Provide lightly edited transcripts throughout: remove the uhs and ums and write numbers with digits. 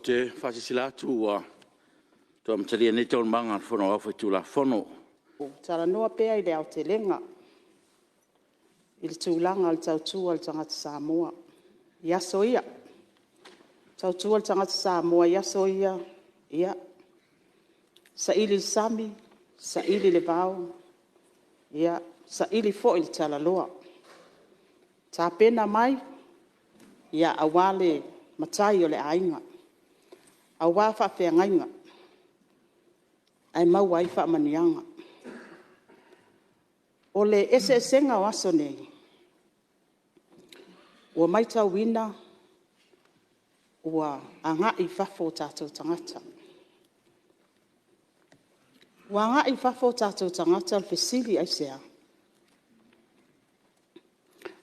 te faasilasila atu ua toe amatalia nei Taualumaga a le Fono Aoao Faitulafono. Talanoa pea i le aotelega i le tulaga o le tautua a le tagata Samoa i aso ia. Tautua le tagata Samoa i aso ia, ia saili i le sami, saili i le vao, saili foi i le talaloa. Tapena mai aua le matai o le aiga, aua faafeagaiga ae maua ai faamanuiaga. O le eseesega o aso nei, ua matauina ua agai i fafo o tatou tagata. Ua agai i fafo o tatou tagata o le fesili, aisea?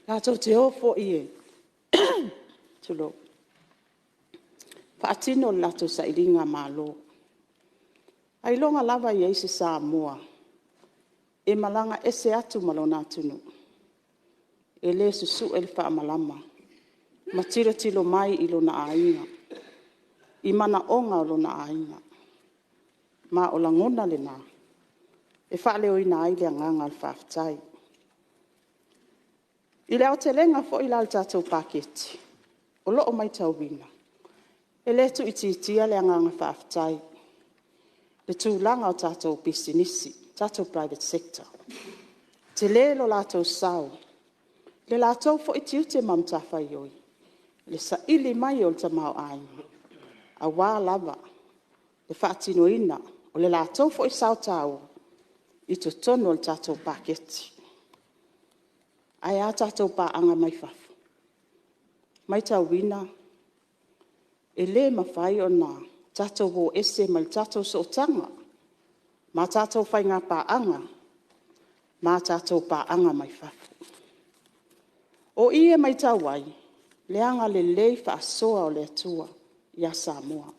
Latou te o foi e faatino le latou sailigamalo. Ailoga lava e i ai se Samoa e malaga ese atu ma lona atunuu e le susue le faamalama ma tilotilo mai i lona aiga, i manaoga o lona aiga. Ma o lagona na, e faaleoina ai le agaga o le faafetai. I le aotelega foi la o le tatou Paketi, o lo o matauina, e le tuuitiitia le agaga faafetai i le tulaga o tatou pisinisi, tatou private sector. E tele lo latou sao i le latou foi tiute ma matafaioi i le saili mai o le tamaoaiga, aua lava le faatinoina o le latou foi sao taua i totonu o le tatou Paketi. Ae a tatou paaga mai fafo? Matauina e le mafai ona tatou o ese ma le tatou sootaga ma tatou faiga paaga ma tatou paaga mai fafo. O i e matau ai le agalelei faasoa o le Atua ia Samoa.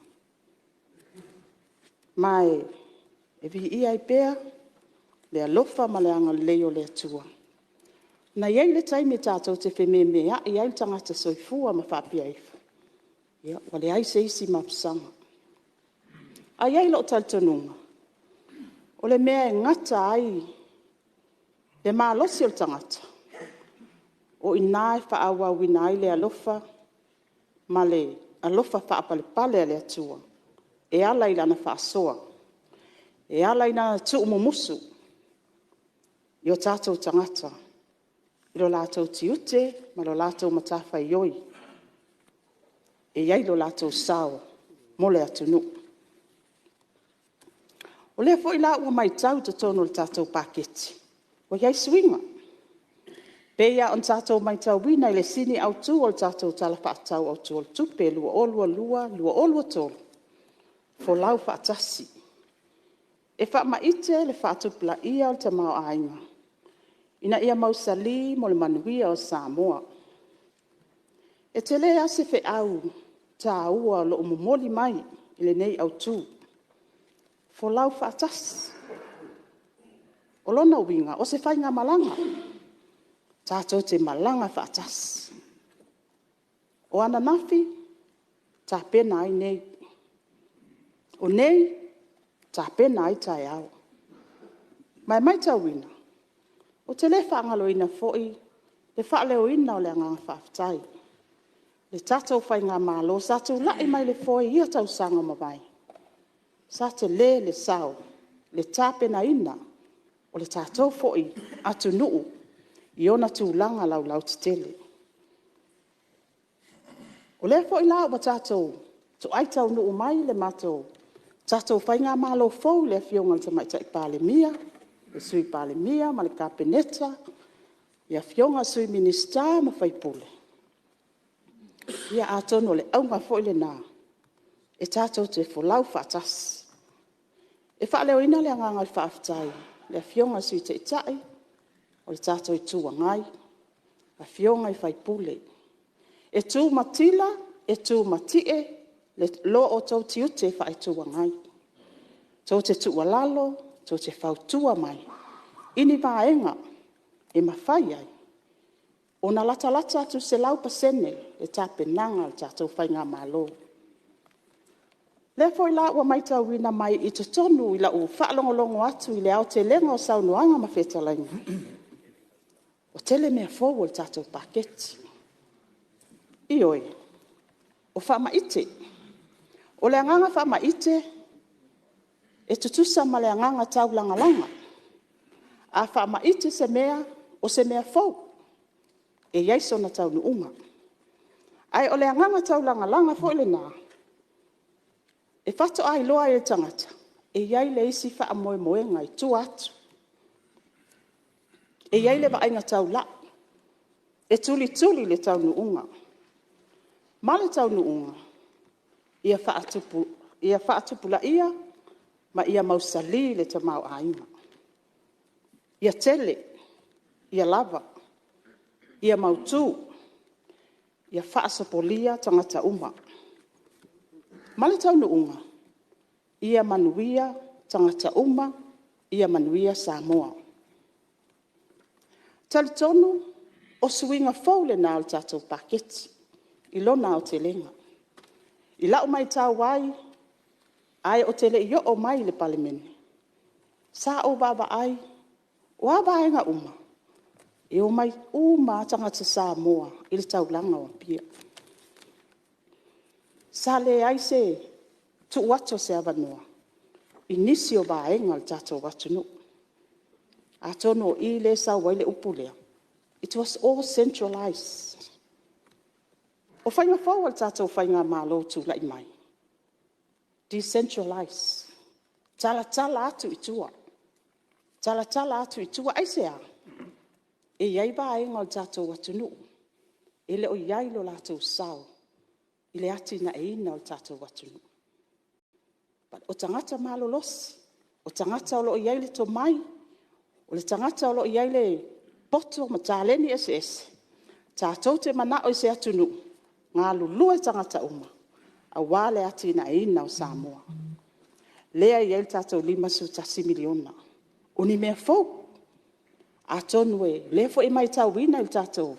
Ma e viia ai pea le alofa ma le agalelei o le Atua. Na i ai le taimi tatou te fememeai ai le tagata soifua ma faapea ifo, ia ua leai se isi mapusaga. Ae i ai lou talitonuga, o le mea e gata ai le malosi o le tagata, o i ina e faaauauina ai le alofa ma le alofa faapalepale o le Atua e ala i Lana faasoa, e ala i Lana tuumumusu i o tatou tagata i lo latou tiute ma le latou matafaioi e i ai lo latou sao mo le atunuu. O lea foi la ua matau i totonu o le tatou Paketi, ua i ai suiga. E pei lava ona tatou matauina i le Sini Autu o le tatou Tala Faatatau Autu o le Tupe 2022/2023, Folau Faatasi. E faamaite le faatupulaia o le tamaoaiga ina ia mausali mo le manuia o Samoa. E tele lava se feau taua o lo o momoli mai i lenei autu, folau faatasi. O lona uiga, o se faigamalaga tatou te malaga faatasi. O ananafi, tapena ai nei. O nei, tapena ai taeao. Ma e matauina, ou te le faagaloina foi le faaleoina o le agaga faafetai i le tatou faigamalo sa tulai mai i le foe i ia tausaga ua mavae, sa tele le sao i le tapenaina o le tatou foi atunuu i ona tulaga laulautetele. O lea foi la ua tatou toai taunuu mai le tatou faigamalo fou i le Afioga i le Tamaitai Palemia, le Sui Palemia ma le Kapeneta, i Afioga i Sui Minisita ma sui usufono, ia atonu o le auga foi lena e tatou te folau faatasi. E faaleoina le agaga o le faafetai i le Afioga i le Sui Taitai o le tatou Itu Agai, afioga i sui usufono. E tu matila, e tu matie lo outou tiute faa-Itu Agai, tou te tuualalo, tou te fautua mai i ni vaega e mafai ai ona latalata atu i le 100% le tapenaga a le tatou faigamalo. lea foi la ua matauina mai i totonu i lau faalogologo atu i le aotelega o saunoaga ma fetalaiga, ua tele mea fou o le tatou Paketi. Ioe, o faamaite. O le agaga faamaite e tutusa ma le agaga taulagalaga. A faamaite se mea, o se mea fou e i ai sona taunuuga. Ae o le agaga taulagalaga foi lena, e faatoa iloa ai e le tagata e i ai le isi faamoemoega i tua atu. E i ai le vaaiga taulai, e tulituli le taunuuga ma le taunuuga ia faatupulaia ma ia mausali le tamaoaiga. Ia tele, ia lava, ia mautu, ia faasopolia tagata uma. Ma le taunuuga, ia manuia tagata uma, ia manuia Samoa. E talitonu o suiga fou lena o le tatou Paketi i lona aotelega. I lau matau ai ae ou te le i oo mai i le Palemene, sa ou vaavaai, o a vaega uma? E omai uma lava tagata Samoa i le taulaga o Apia. Sa leai se tuu atu o se avanoa i nisi o vaega o le tatou atunuu. Atonu o i lea e sau ai le upu lea, it was all centralised. O faiga fou a le tatou faigamalo ua tulai mai, decentralise, talatala atu i tua, talatala atu i tua. Aisea? E i ai vaega o le tatou atunuu e le o i ai lo latou sao i le atinaeina o le tatou atunuu. O tagata malolosi, o tagata o lo o i ai le tomai, o tagata o lo o i ai le poto ma taleni eseese, tatou te mananao i se atunuu e galulue tagata uma aua le atinaeina o Samoa. Lea e i ai le tatou $51 miliona. O ni mea fou, atonu o lea foi e matauina i le tatou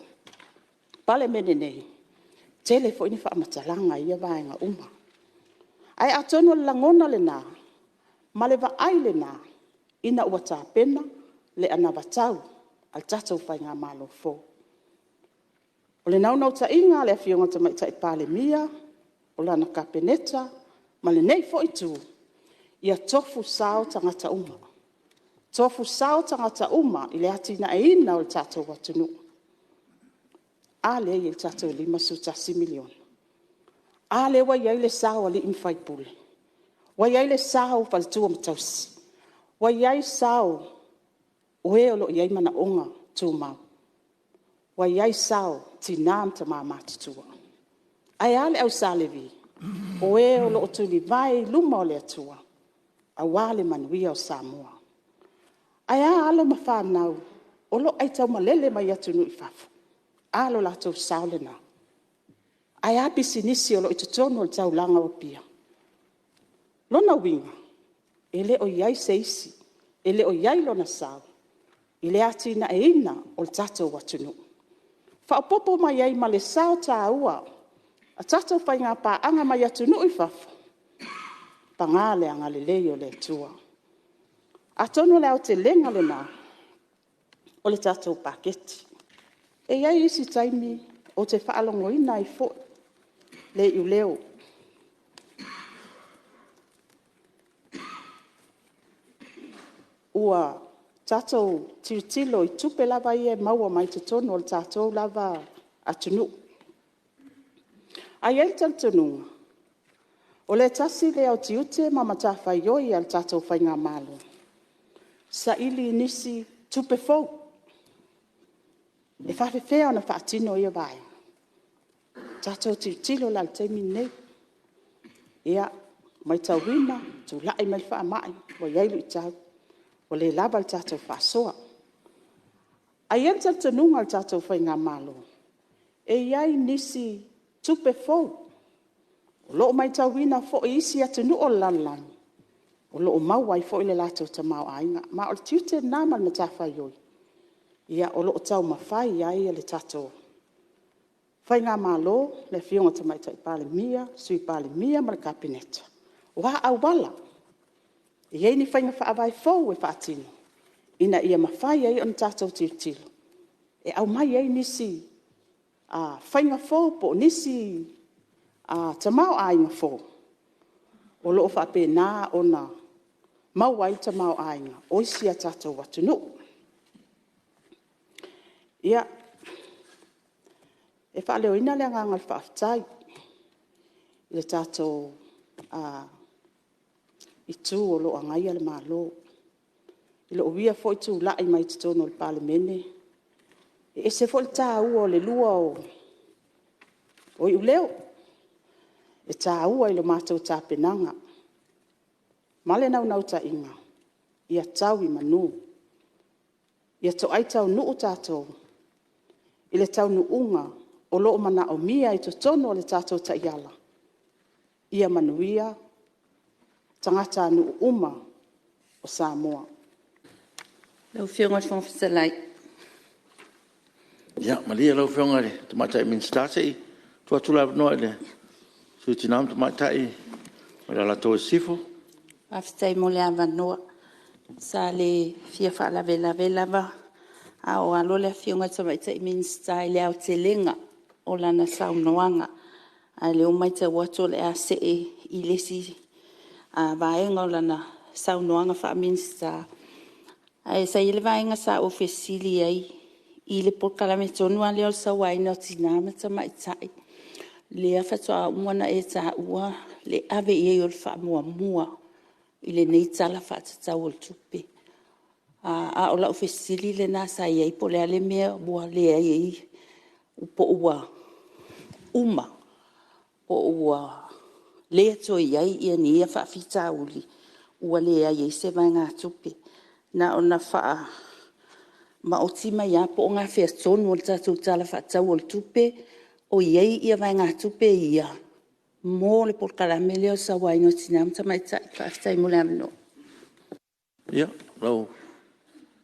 Palemene nei, e tele foi ni faamatalaga i ia vaega uma. Ae atonu o le lagona lena ma le vaai lena ina ua tapena le anavatau a le tatou faigamalo fou. O le naunautaiga o le afioga i le Tamaitai Palemia, o lana Kapeneta ma lenei foi itu, ia tofu sao tagata uma, tofu sao tagata uma i le atinaeina o le tatou atunuu. A lea e i ai le tatou $51 miliona. A lea ua i ai le sao o alii ma faipule, ua i ai le sao o faletua ma tausi, ua i ai sao o e o lo o i ai manaoga tumau, ua i ai sao o tina ma tama matutua. Ae a le au Sa Levi? O e o lo o tulivae i luma o le Atua aua le manuia o Samoa. Ae a alo ma fanau o lo o aitaumalele mai atunuu i fafo? A lo latou sao lena. Ae a pisinisi o lo o i totonu o le taulaga o Apia? O lona uiga, e le o i ai se isi e le o i ai lona sao i le atinaeina o le tatou atunuu. Faaopoopo mai ai ma le sao taua a tatou faigapaaga mai atunuu i fafo, paga le agalelei o le Atua. Atonu o le aotelega lena o le tatou Paketi. E i ai isi taimi ou te faalogoina ai foi le iuleo. Ua tatou tilotilo i tupe lava ia e maua mai totonu o le tatou lava atunuu. Ae i ai le talitonuga, o le tasi lea o tiute ma matafaioi a le tatou faigamalo, saili nisi tupe fou. E faapefea ona faatino ia vaega? Tatou tilotilo la i le taimi lenei, matauina, tulai mai le faamai ua i ai luitau, ua le lava le tatou faasoa. Ae i ai le talitonuga o le tatou faigamalo, e i ai nisi tupe fou o lo o matauina foi i isi atunuu o le lalolagi, o lo o maua ai foi le latou tamaoaiga. Ma o le tiute lena ma le matafaioi o lo o taumafai ai le tatou faigamalo, le afioga i le Tamaitai Palemia, Sui Palemia ma le Kapeneta, O a auala? E i ai ni faiga faavae fou e faatino ina ia mafai ai ona tatou tilotilo e aumai ai nisi faiga fou po o nisi tamaoaiga fou o lo o faapena ona maua ai le tamaoaiga o isi a tatou atunuu. Ia, e faaleoina le agaga o le faafetai i le tatou Itu o lo o Agaia le Malo. I lou ia foi tulai mai totonu o le Palemene, e ese foi le taua o le lua o iuleo. E taua i le matou tapenaga ma le naunautaiga ia tau i manu, ia toai taunuu tatou i le taunuuga o lo o manaomia i totonu o le tatou taiala, ia manuia tagatanuu uma o Samoa. Lau Afioga i le Fofoga Fetalai… Ia malie lau Afioga i le Tamaitai Minisita se i tuu atu le avanoa i le Sui o Tina ma Tamaitai mai Alataua Sisifo. Faafetai mo le avanoa. Sa le fia faalavelave lava a o alo le Afioga i le Tamaitai Minisita i le aotelega o lana saunoaga, a o lea ua maitau atu o le a see i le isi vaega o lana saunoaga faa-Minisita. Ae sa i ai le vaega sa ou fesili ai i le polokalame tonu lava lea o le Sauaina o Tina ma Tamaitai, lea faatoa uma ona e taua le ave i ai o le faamuamua i lenei Tala Faatatau o le Tupe. A o lau fesili lena sa i ai, po o le a le mea ua leai ai, po o ua uma, po o ua le toe i ai ni ia faafitauli ua leai ai se vaegatupe. Na ona faamaoti mai lava po o gafea tonu o le tatou Tala Faatatau o le Tupe o i ai vaegatupe ia mo le polokalame lea o le Sauaina o Tina ma Tamaitai. Faafetai mo le avanoa. Ia, lau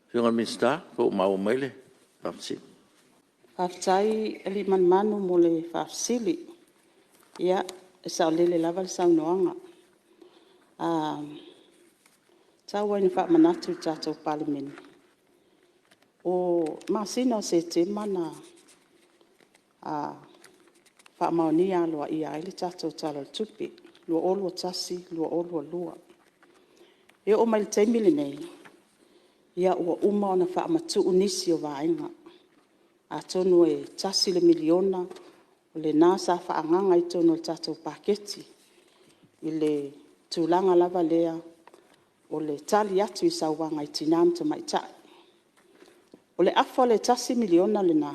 Afioga i le Minisita po ua maua mai le faafesili. Faafetai Aliimalemanu mo le faafesili. Ia, e saolele lava le saunoaga. Tau lava ina faamanatu i le tatou Palemene, o le masina o Setema na faamaonia aloaia ai le tatou Tala o le Tupe 2021/2022. E oo mai i le taimi lenei, ua uma ona faamatuu nisi o vaega. Atonu e $1 le miliona o lena sa faaagaaga i totonu o le tatou paketi i le tulaga lava lea o le tali atu i sauaga i tina ma tamaitai. O le afa o le $1 miliona lena,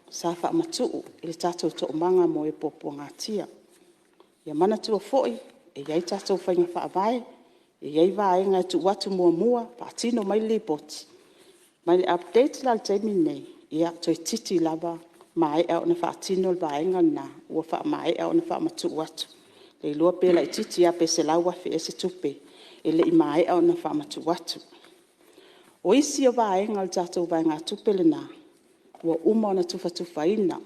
sa faamatuu i le tatou Toomaga mo e Puapuagatia. Ia manatua foi e i ai tatou faiga faavae, e i ai vaega e tuu atu muamua, faatino mai le lipoti. Ma i le update la i le taimi lenei, toeitiiti lava maea ona faatino le vaega lena ua faamaea ona faamatuu atu. Le iloa pe laitiiti lava pe $100,000 ea se tupe e le i maea ona faamatuu atu. O isi vaega o le tatou vaegatupe lena ua uma ona tufatufaina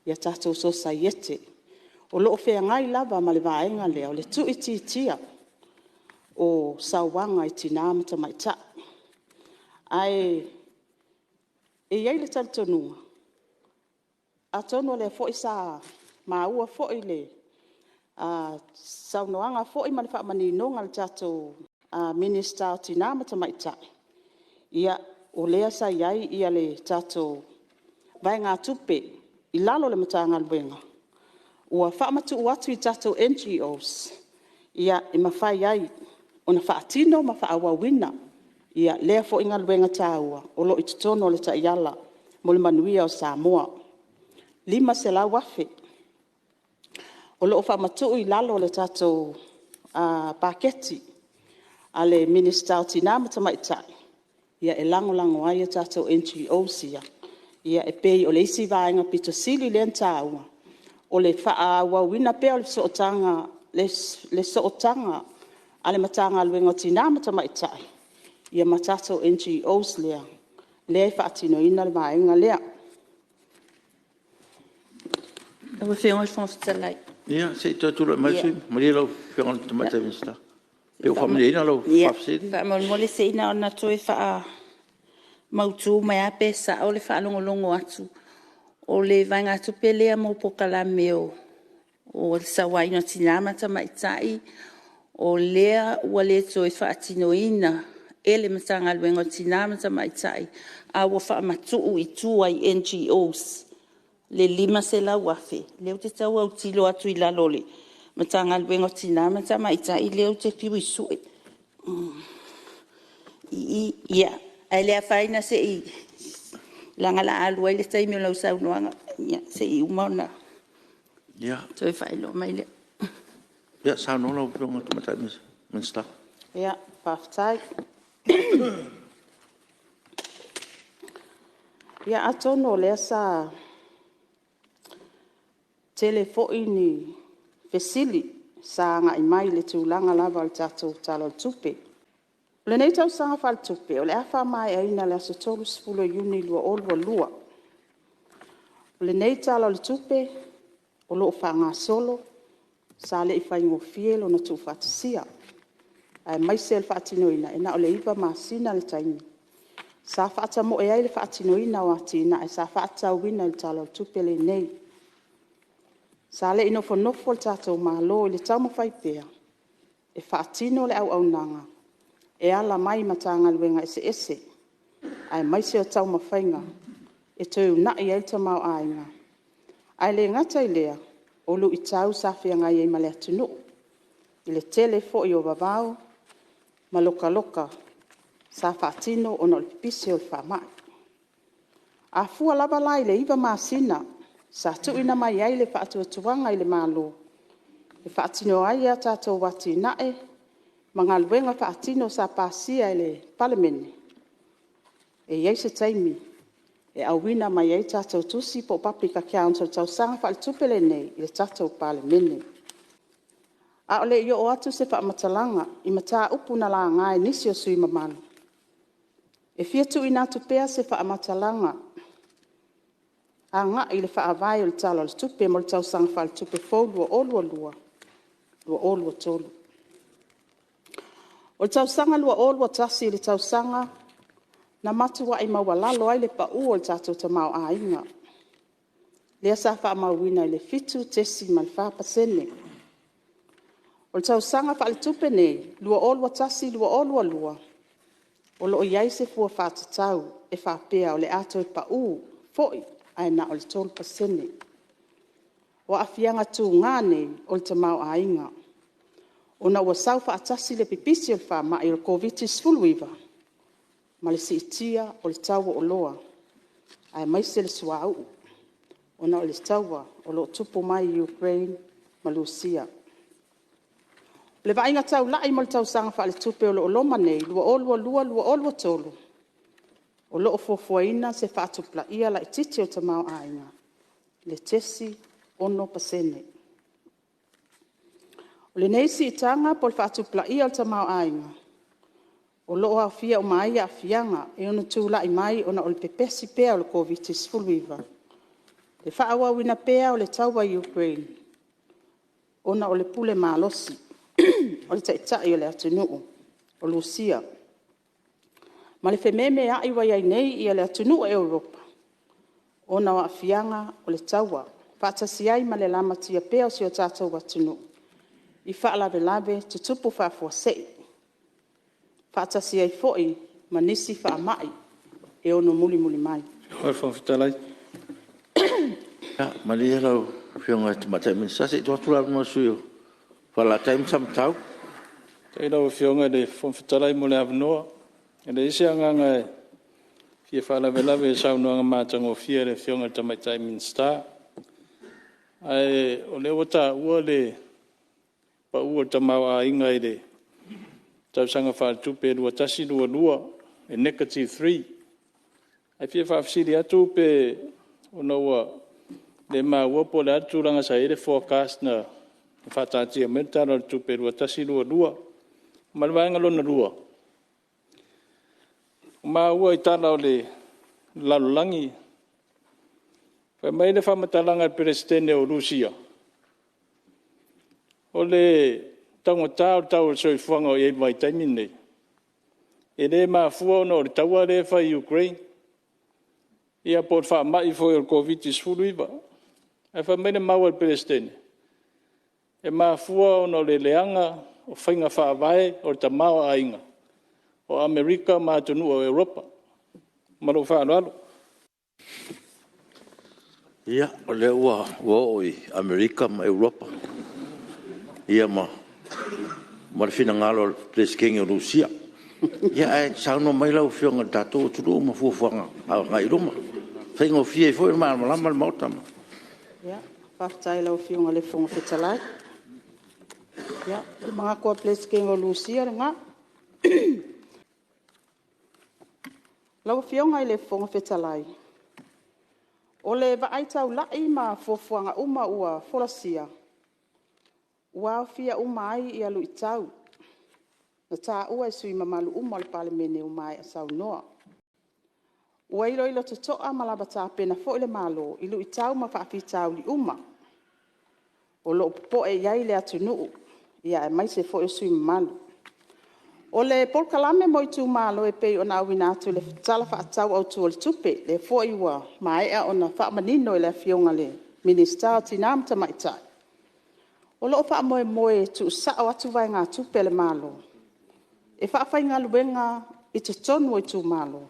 i a tatou Sosaiete o lo o feagai lava ma le vaega lea o le tuuitiitia o sauaga i tina ma tamaitai. Ae i ai le talitonuga, atonu o lea foi sa maua foi i le saunoaga foi ma le faamaninoga a le tatou Minisita o Tina ma Tamaitai, o lea sa i ai le tatou vaegatupe i lalo o le Matagaluega ua faamatuu atu i tatou NGOs e mafai ai ona faatino ma faaauauina lea foi galuega taua o lo o i totonu o le taiala mo le manuia o Samoa. E $500,000 o lo o faamatuu i lalo o le tatou paketi a le Minisita o Tina ma Tamaitai e lagolago ai a tatou NGOs ia, e pei o le isi vaega aupito sili lea ona taua, o le faaauauina pea o le sootaga a le Matagaluega o Tina ma Tamaitai ma tatou NGOs lea e faatinoina le vaega lea. Lau Afioga i le Fofoga Fetalai… Ia se i toe tulai mai le sui usufono. Malie lau Afioga i le Tamaitai Minisita, pe ua faamalieina lau faafesili? Faamolemole se i na ona toe faamautu mai lava pe sao le faalogologo atu. O le vaegatupe lea mo polokalame o le sauaina o tina ma tamaitai, o lea ua le toe faatinoina e le Matagaluega o Tina ma Tamaitai, a ua faamatuu i tua i NGOs le $500,000. O lea ou te tau autilo atu i lalo o le Matagaluega o Tina ma Tamaitai lea ou te fiu e sue i i, ia, ae le afaina se i… leaga o le a alu ai le taimi o lau saunoaga. Ia se i uma ona toe faailoa mai lea. Ia saunoa lau Afioga i le Tamaitai Minisita. Faafetai. Ia atonu o lea sa tele foi ni fesili sa agai mai i le tulaga lava o le tatou Tala o le Tupe. O lenei tausaga faaletupe o le a faamaeaina i le aso 30 o Iuni 2022. O lenei Tala o le Tupe o lo o faagasolo, sa le i faigofie lona tuufaatasia aemaise o le faatinoina e na o le 9 masina le taimi sa faatamoe ai le faatinoina o atinae sa faatatauina i le Tala o le Tupe lenei. Sa le i nofonofo le tatou Malo i le taumafai pea e faatino le auaunaga e ala mai i Matagaluega eseese aemaise o taumafaiga e toe uunai ai le tamaoaiga. Ae le gata i lea, o luitau sa feagai ai ma le atunuu i le tele foi o vavao ma lokaloka sa faatino ona o le pipisi o le faamai. A fua lava la i le 9 masina sa tuuina mai ai le faatuatuaga i le Malo e faatino ai a tatou atinae ma galuega faatino sa pasia e le Palemene, e i ai se taimi e auina mai ai tatou tusi po o public accounts o le tausaga faaletupe lenei i le tatou Palemene. A o le i oo atu se faamatalaga i mataupu na laga e nisi o sui usufono mamalu, e fia tuuina atu pea se faamatalaga agai i le faavae o le Tala o le Tupe mo le tausaga faaletupe fou 2022/2023. O le tausaga 2021 i le tausaga na matuai maualalo ai le pau o le tatou tamaoaiga, lea sa faamauina i le 7.4%. O le tausaga faaletupe lenei 2021/2022, o lo o i ai se fua faatatau e faapea o le a toe pau foi ae na o le 3%. O aafiaga tuga nei o le tamaoaiga ona ua sau faatasi le pipisi o le faamai o le Koviti-19 ma le siitia o le tau o oloa aemaise le suauu ona o le taua o lo o tupu mai i Ukraine ma Lusua. O le vaaiga taulai mo le tausaga faaletupe o lo o loma nei 2022/2023, o lo o fuafuaina se faatupulaia laitiiti o le tamaoaiga i le 0.6%. O lenei siitaga po o le faatupulaia o le tamaoaiga, o lo o aofia uma ai aafiaga e ono tulai mai ona o le pepesi pea o le Koviti-19, le faaauauina pea o le taua i Ukraine, ona o le pule malosi o le taitai o le atunuu o Lusua ma le fememeai ua i ai nei le atunuu o Europa, ona o aafiaga o le taua, faatasi ai ma le lamatia pea o si o tatou atunuu i faalavelave tutupu faafuasei, faatasi ai foi ma nisi faamai e ono mulimuli mai. Ia malie lau Afioga i le Tamaitai Minisita, se i tuu atu le avanoa i le sui usufono mo Falelatai ma Samatau. Faafetai i lau Afioga i le Fofoga Fetalai mo le avanoa. E leai se agaga e fia faalavelave i le saunoaga matagofie a le Afioga i le Tamaitai Minisita. Ae o lea ua taua le pau o le tamaoaiga i le tausaga faaletupe 2021/2022 e -3. Ae fia faafesili atu pe ona ua le maua po o le a le tulaga sa i ai le forecast na faataatia mai ai le Tala o le Tupe 2021/2022. Ma le vaega lona lua, ua maua i tala o le lalolagi, fai mai le faamatalaga a le Peresetene o Lusua, O le taugata o le tau o le soifuaga o i ai i le vaitaimi lenei, e le mafua ona o le taua lea e fai i Ukraine, ia po o le faamai foi o le Koviti-19. Ae fai mai le mau a le Peresetene, e mafua ona o le leaga o faiga faavae o le tamaoaiga o Amerika ma atunuu o Europa. Ma lou faaaloalo. Ia, o lea ua oo i Amerika ma Europa ia ma le finagalo o le Peresetene o Lusua. Ae saunoa mai lau Afioga i le tatou atunuu ma fuafuaga agai i luma, e faigofie ai foi ona malamalama le Maota. Faafetai i lau Afioga i le Fofoga Fetalai. Ia, o le manatu lava o le Peresetene o Lusua lena. Lau Afioga i le Fofoga Fetalai, o le vaai taulai ma fuafuaga uma ua folasia, ua aofia uma ai luitau na taua e sui usufono mamalu uma o le Palemene ua maea saunoa. Ua iloilo totoa ma lava tapena foi le Malo i luitau ma faafitauli uma o lo o popoe i ai le atunuu, aemaise foi o sui usufono mamalu. O le polokalame mo itumalo e pei ona auina atu i le Tala Faatatau Autu o le Tupe, lea foi ua maea ona faamanino e le Afioga i le Minisita o Tina ma Tamaitai, o lo o faamoemoe e tuusao atu vaegatupe a le Malo e faafaigaluega i totonu o itumalo,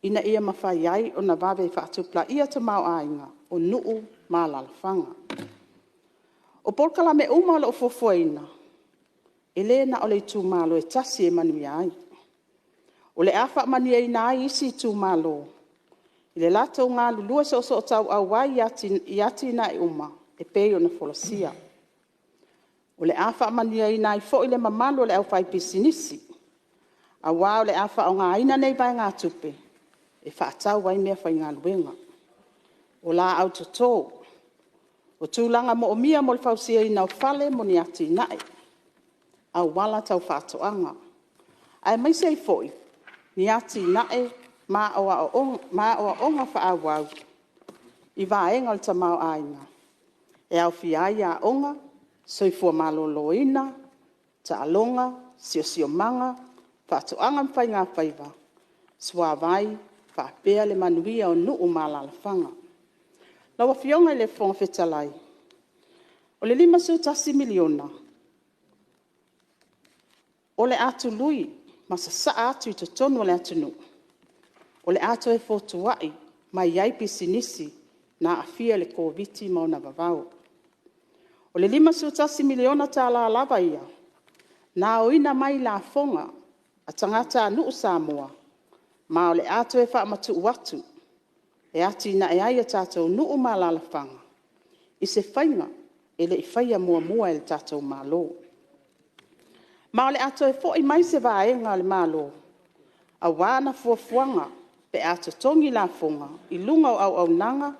ina ia mafai ai ona vave faatupulaia tamaoaiga o nuu ma alaalafaga. O polokalame uma o lo o fuafuaina, e le na o le itumalo e tasi e manuia ai. O le a faamanuiaina ai isi itumalo i le latou galulue soosootauau ai i atinae uma e pei ona folasia. O le a faamanuiaina ai foi le mamalu o le aufaipisinisi, aua o le a faaaogaina nei vaegatupe e faatau ai meafaigaluega. O laau toto, o tulaga moomia mo le fausiaina o fale mo ni atinae, auala tau faatoaga, aemaise ai foi ni atinae ma aoaoga faaauau i vaega o le tamaoaiga e aofia ai aoga, soifua maloloina, taaloga, siosiomaga, faatoaga ma faigafaiva, suavai faapea le manuia o nuu ma alaalafaga. Lau Afioga i le Fofoga Fetalai, o le $51 miliona, o le a tului ma sasaa atu i totonu o le atunuu, o le a toe fotuai mai ai pisinisi na aafia i le Koviti ma ona vavao. O le $51 miliona lava ia, na aoina mai lafoga a tagatanuu Samoa, ma o le a toe faamatuu atu e atinae ai a tatou nuu ma alaalafaga i se faiga e le i faia muamua e le tatou Malo. Ma o le a toe foi mai se vaega a le Malo aua ana fuafuaga pe a totogi lafoga i luga o auaunaga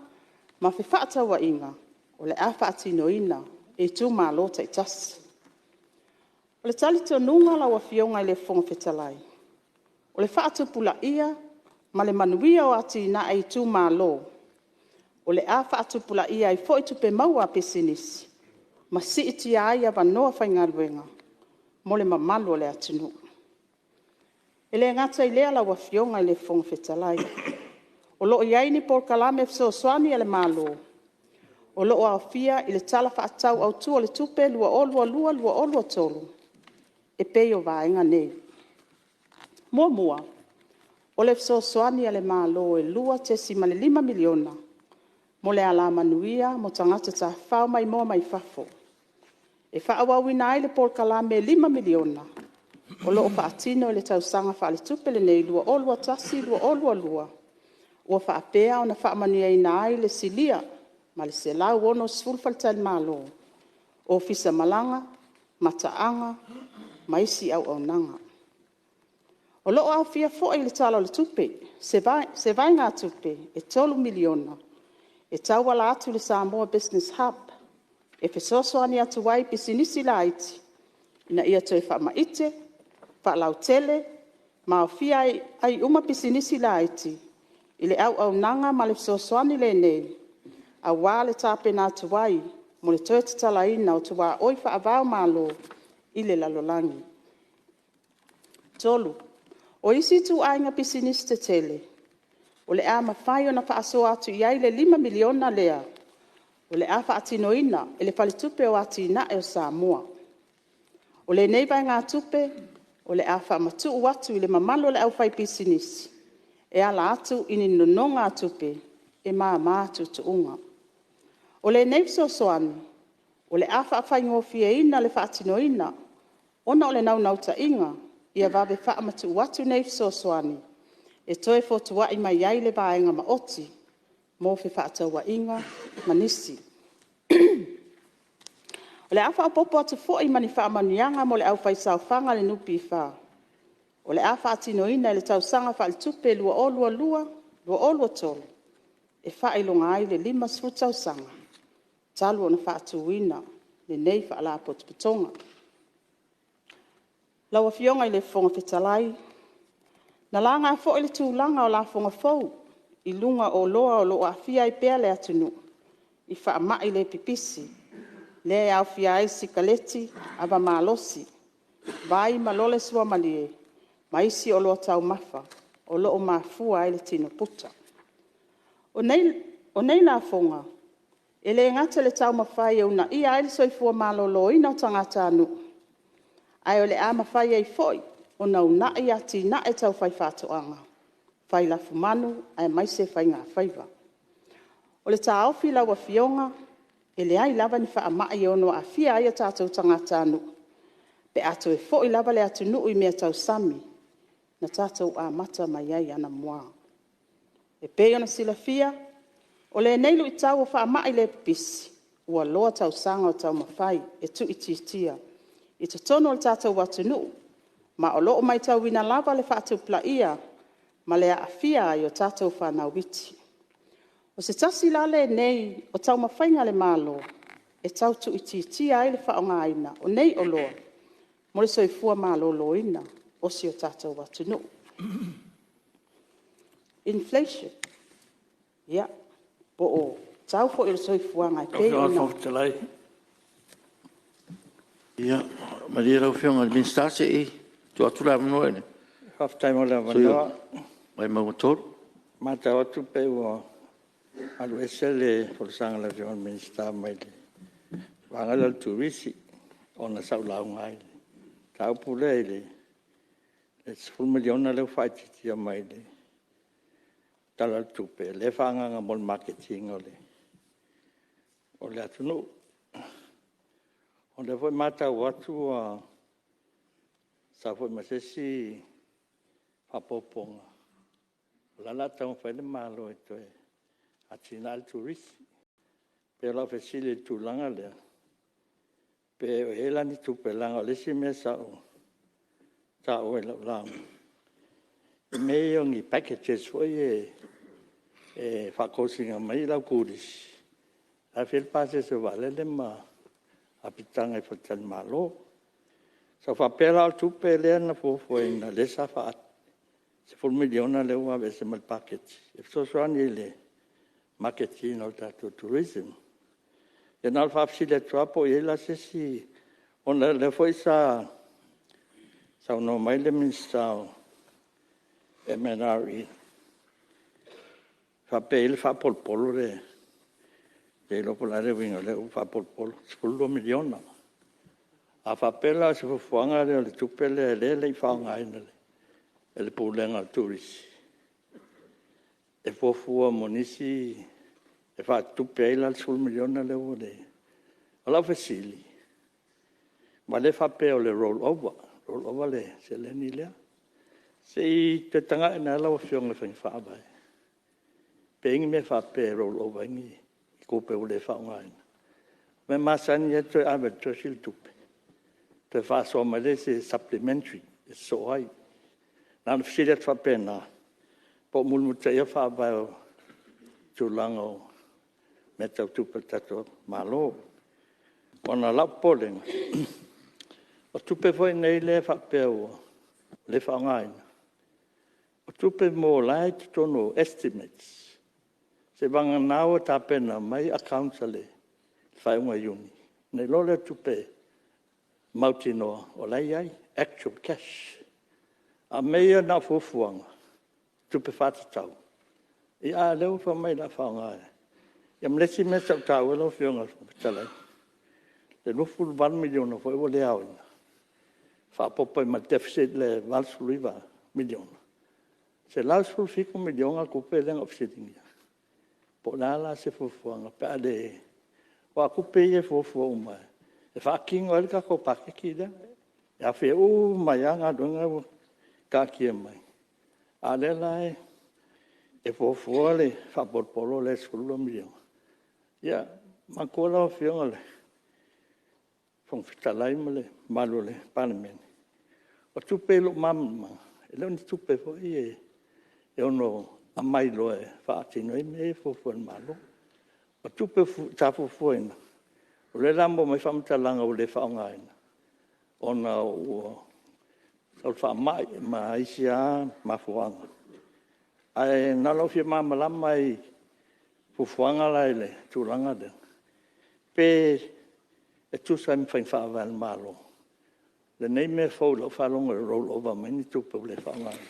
ma fefaatauaiga o le a faatinoina e itumalo taitasi. O le talitonuga lau Afioga i le Fofoga Fetalai, o le faatupulaia ma le manuia o atinae i itumalo, o le a faatupulaia ai foi tupe maua a pisinisi ma siitia ai avanoa faigaluega mo le mamalu o le atunuu. E le gata i lea lau Afioga i le Fofoga Fetalai, o lo o i ai ni polokalame fesoasoani a le Malo o lo o aofia i le Tala Faatatau Autu o le Tupe 2022/2023 e pei o vaega nei. Muamua, o le fesoasoani a le Malo e $2.5 miliona mo le Alamanuia mo Tagata Tafafao Maimoa mai Fafo. E faaauauina ai le polokalame e $5 miliona o lo o faatino i le tausaga faaletupe lenei 2021/2022, ua faapea ona faamanuiaina ai le silia ma le 160 faletalimalo, ofisa malaga, mataaga ma isi auaunaga. O lo o aofia foi i le Tala o le Tupe se vaegatupe e $3 miliona e tauala atu i le Samoa Business Hub, e fesoasoani atu ai i pisinisi laiti ina ia toe faamaite, faalautele ma aofia ai uma pisinisi laiti i le auaunaga ma le fesoasoani lenei, aua le tapena atu ai mo le toe tatalaina o tuaoi faava-o-Malo i le lalolagi. 3. O isi ituaiga pisinisi tetele, o le a mafai ona faasoa atu i ai le $5 miliona lea, o le a faatinoina e le Faletupe o Atinae o Samoa. O lenei vaegatupe o le a faamatuu atu i le mamalu o le aufaipisinisi, e ala atu i ni nonogatupe e mama tuutuuga. O lenei fesoasoani, o le a faafaigofieina le faatinoina, ona o le naunautaiga ia vave faamatuu atu nei fesoasoani, e toe fotuai mai ai le vaega maoti mo fefaatauaiga ma nisi. O le a faaopoopo atu foi ma ni faamanuiaga mo le aufaisaofaga a le NPF, o le a faatinoina i le Tausaga Faaletupe 2022/2023, e faailoga ai le 50 tausaga talu ona faatuina lenei Faalapotopotoga. Lau Afioga i le Fofoga Fetalai, na laga foi le tulaga o lafoga fou i luga o oloa o lo o aafia ai pea le atunuu i faamai le pipisi, lea e aofia ai le sikaleti, ava malosi, vai ma lole suamalie ma isi oloa taumafa o lo o mafua ai le tino puta. O nei lafoga, e le gata i le taumafai e uunaia ai le soifua maloloina o tagatanuu, ae o le a mafai ai foi ona uunai atinae tau fai faatoaga, fai lafumanu aemaise faigafaiva. O le taofi lau Afioga, e leai lava ni faamai e ono aafia ai o tatou tagatanuu, pe a toe foi lava le atunuu i meatausami na tatou amata mai ai anamua. E pei ona silafia, o lenei luitau o faamai le pipisi, ua loa tausaga o taumafai e tuuitiitia i totonu o le tatou atunuu, ma o lo o matauina lava le faatupulaia ma le aafia ai o tatou fanau iti. O se tasi la lenei o taumafaiga a le Malo e tau tuuitiitia ai le faaaogaina o nei oloa mo le soifua maloloina o si o tatou atunuu. Inflation, po o le tau foi o le soifuaga e pei ona... Ia malie lau Afioga i le Minisita se i tuu atu le avanoa i le Faafetai mo le sui usufono avanoa. mo Vaimauga 3. E matau atu pei ua alu ese le folasaga a le Afioga i le Minisita mai le vaega lea o le Turisi, ona sa ou lauga ai i le mataupu lea i le $10 miliona lea ua faaitiitia mai i le Tala o le Tupe, lea e faaagaaga mo le maketiina o le atunuu. O lea foi e matau atu ua sau foi ma se isi faaopoopoga, o le a taumafai le Malo e toe atiae le turisi. E pei o lau fesili i le tulaga lea, pe o i ai la ni tupe, leaga o le isi mea sa ou taua i lau lauga, o mea ia o ni packages foi ia e faatosina mai ai le au turisi, la e fai ai le pasese o vaalele ma apitaga i faletalimalo. Sa ou faapea la o le tupe lea na fuafuaina lea sa $10 miliona lea ua aveese mai le paketi, e fesoasoani i le maketiina o le tatou tourism. Ia na ona faafesili atu lava po o i ai la se isi... ona o lea foi sa saunoa mai le Minisita o le MNRE, faapea e i ai le faapolopolo lea, e le iloa po o le a le uiga o lea upu faapolopolo, $12 miliona. A faapea la o se fuafuaga lea o le tupe lea e le i faaaogaina e le Pulega o le Turisi, e fuafua mo nisi, e faatupe ai la le $10 miliona lea ua leai. O lau fesili, aua o lea e faapea o le roll over, roll over le seleni lea. Se i toe tagai ane lava lau Afioga i faiga faavae, pe i ai ni mea faapea e roll over ai ni tupe ua le faaaogaina. O le mea masani lava e toe ave lava e le Treasury le tupe toe faasoa mai lea i se Supplementary e sosoo ai. Na ona fesili atu faapena, po o mulimulitaia faavae o tulaga o mea tau tupe a le tatou Malo. Ona o lou popolega, o tupe foi nei lea e faapea ua le faaaogaina, o tupe mo la e i totonu o estimates, seiavagana ua tapena mai accounts a le faaiuga o Iuni, ona iloa lea o tupe mautinoa o la e i ai, actual cash. A o mea ia na o fuafuaga, tupe faatatau, a o lea ua fai mai o le a faaaoga. Ia ma le isi mea sa ou taua lau Afioga i le Fofoga Fetalai, le $28 miliona foi ua le aoina, faaopoopo i ai ma le deficit lea e $89 miliona, e $117 miliona le tupe lea na ou fesiligia. Po o le a la se fuafuaga pe a le... Aua o tupe ia e fuafua uma e faatino ai le tatou paketi lea, e aofia uma ai lava galuega ia ua taatia mai, a o lea la e fuafua le faapolopolo lea i le $12 miliona. Ia manatua lau Afioga i le Fofoga Fetalai ma le mamalu o le Palemene, o tupe i lou malamalama, e le o ni tupe foi ia e ono aumai loa e faatino ai mea ia e fuafua e le Malo. O tupe sa fuafuaina, o lea la e maua mai faamatalaga ua le faaaogaina ona ua sau le faamai ma isi lava mafuaaga. Ae na o lou fia malamalama lava i fuafuaga la i le tulaga lea, pe tusa ai ma faiga faavae a le Malo lenei mea fou i lau faalogo e roll over mai ni tupe ua le faaaogaina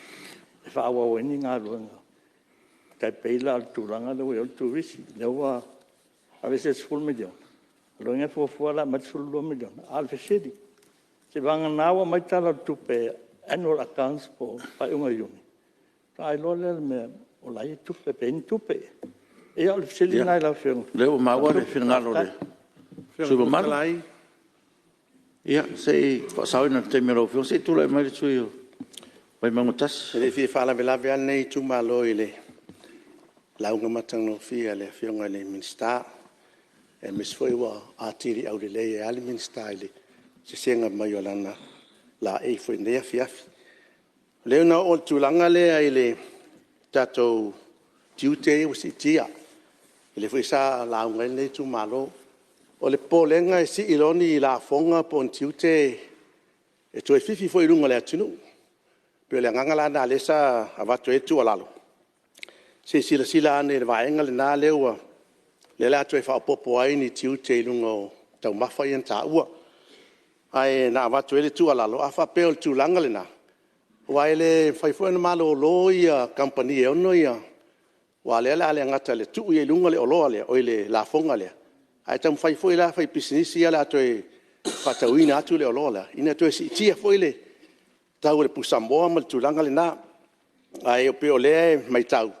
e faaauau ai ni galuega, e tai pei la o le tulaga lea ua i ai le Turisi, lea ua aveese le $10 miliona, o lona uiga e fuafua la e aumai le $12 miliona. A o le fesili, seiavagana ua aumai le Tala o le Tupe Annual Accounts po o le faaiuga o Iuni, faatoa iloa lea o le mea o la e i ai tupe pe i ai ni tupe. Ia o le fesili lena i lau Afioga. Ia, o lea ua maua le finagalo o le sui usufono mamalu. Ia, se i faasaoina o le taimi o lau Afioga, se i tulai mai le sui usufono mo Vaimauga 1. E le fia faalavelave lava lenei itumalo i le lauga matagofie a le Afioga i le Minisita, aemaise foi ua atili aulelei ai lava le Minisita i le sesega mai o lana laei foi i lenei afiafi. O lea na oo i le tulaga lea i le tatou tiute ia ua siitia, lea foi sa lauga ai lenei itumalo. O le popolega e sii loa ni lafoga po o ni tiute e toe fifi foi i luga o le atunuu. E pei o le agaga la lena o lea sa avatu ai le tuualalo, se i silasila ane i le vaega lena lea o le a toe faaopoopo ai ni tiute i luga o taumafa ia na taua. Ae na avatu ai le tuualalo, a faapea o le tulaga lena, aua e le mafai foi ona malolo kamupani e ona ia... aua o lea o le a le gata ina tuu i luga le lafoga lea, ae taumafai foi la faipisinisi ia o le a toe faatauina atu le oloa lea, ina ia toe siitia foi le tau o le pusamoa ma le tulaga lena. Ae pei o lea e matau,